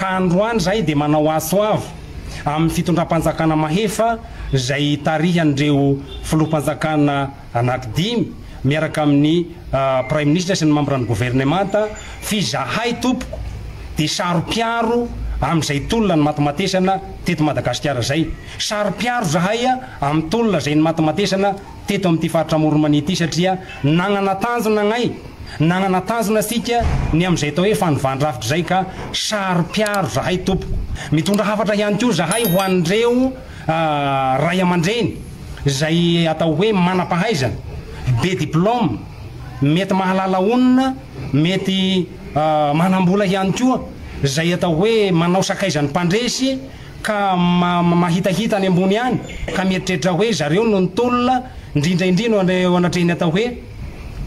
Ka androany izahay dia manao antso avo amin'ny fitondram-panjakana mahefa izay tarihan'ireo filoham-panjakana anaky dimy miaraka amin'ny Praiminisitra sy ny mambran'ny governemanta f'izahay tompoko dia saro-piaro amin'izay tolona nimatimatesana teto Madagasikara izay. Saro-piaro izahay amin'ny tolona izay nimatimatesana teto amin'ity faritra Amoron'i Mania ity satria nagnana tanjona agnay, nagnana tanjona isika ny amin'izay atao hoe fanovan-drafitra izay ka saro-piaro izahay tompoko. Mitondra hafatra ihany koa izahay ho an'ireo ray aman-dreny izay atao hoe manam-pahaizana, be diplôme, mety mahalala onona, mety manam-bola ihany koa, izay atao hoe manao sakaizan'ny mpandresy, ka mahitahita any ambony any ka mieritreritra hoe zareo no nitolona, indrindra indrindra eo anatrehan'ny atao hoe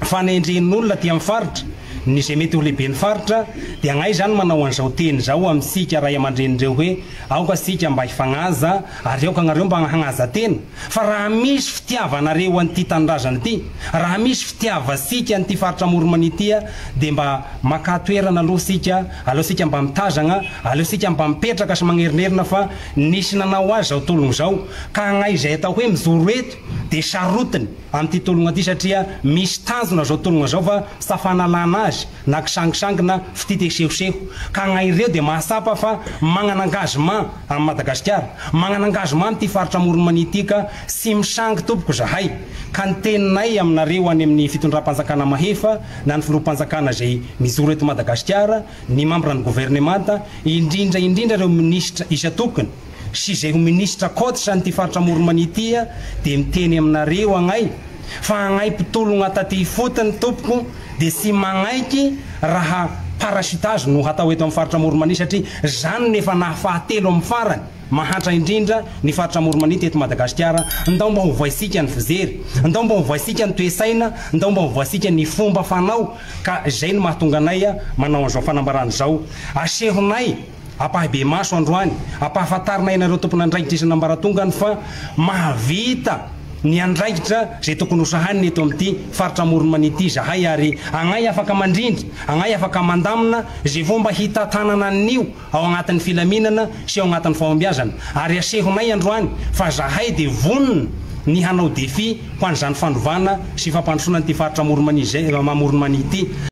fanendren'olona aty amin'ny faritra, ny izay mety ho lehiben'ny faritra, dia agnay izany manao an'izao teny izao amintsika ray aman-dreny ireo hoe aoka isika mba hifagnaja ary aoka agnareo mba hagnaja tena fa raha misy fitiavanareo an'ity tanindrazana ity, raha misy fitiavantsika an'ity faritra Amoron'i ity dia mba makà toerana aloha isika, aleo isika mba mitazagna. Aleo isika mba mipetraka sy magnerinerina fa nisy nanao azy izao tologno izao ka agnay izay atao hoe mijoro eto dia sarotiny amin'ity tologno ity satria misy tanjona izao tologno izao fa sa fanalana azy na kisangisangy na fitia te hisehoseho ka agnay ireo dia mahatsapa fa magnana engagement amin'i Madagasikara magnana engagement amin'ity faritra Amoron'i Mania ity ka tsy misangy tompoko zahay ka ny teninay aminareo any amin'ny fitondram-panjakana mahefa na ny filoham-panjakana izay mijoro eto Madagasikara ny mambran'ny governemanta, indrindra indrindra ireo minisitra isan-tokony sy izay ho minisitra coach an'ity faritra Amoron'i Mania ity dia miteny aminareo agnay fa agnay mpitologna taty ifotony tompoko dia tsy magnaiky raha parachutage no hatao eto amin'ny faritra Amoron'i Mania satria zany no efa nahafahatelo amin'ny farany Mahantra indrindra ny faritra Amoron'i teto Madagasikara, ndao mba hovaintsika ny fijery, ndao mba hovaintsika ny toe-tsaina, ndao mba hovaintsika ny fomba fanao ka izay no mahatonga anay manao an'izao fanambarana izao. Asehonay ampahibemaso androany, ampahafantarinay anareo tompon'andraikitra isan'ambaratongany fa mahavita ny andraikitra izay tokony hosahanina eto amin'ity faritra Amoron'i Mania ity izahay ary agnay afaka mandrindra, agnay afaka mandamina izay fomba hitantanana an'io ao agnatin'ny filaminana sy ao agnatin'ny fahombiazana ary asehonay androany fa zahay dia vonona ny hanao défi ho an'izany fanovana sy fampandrosoana an'ity faritra Amoron'i Mania izay Amoron'i Mania ity.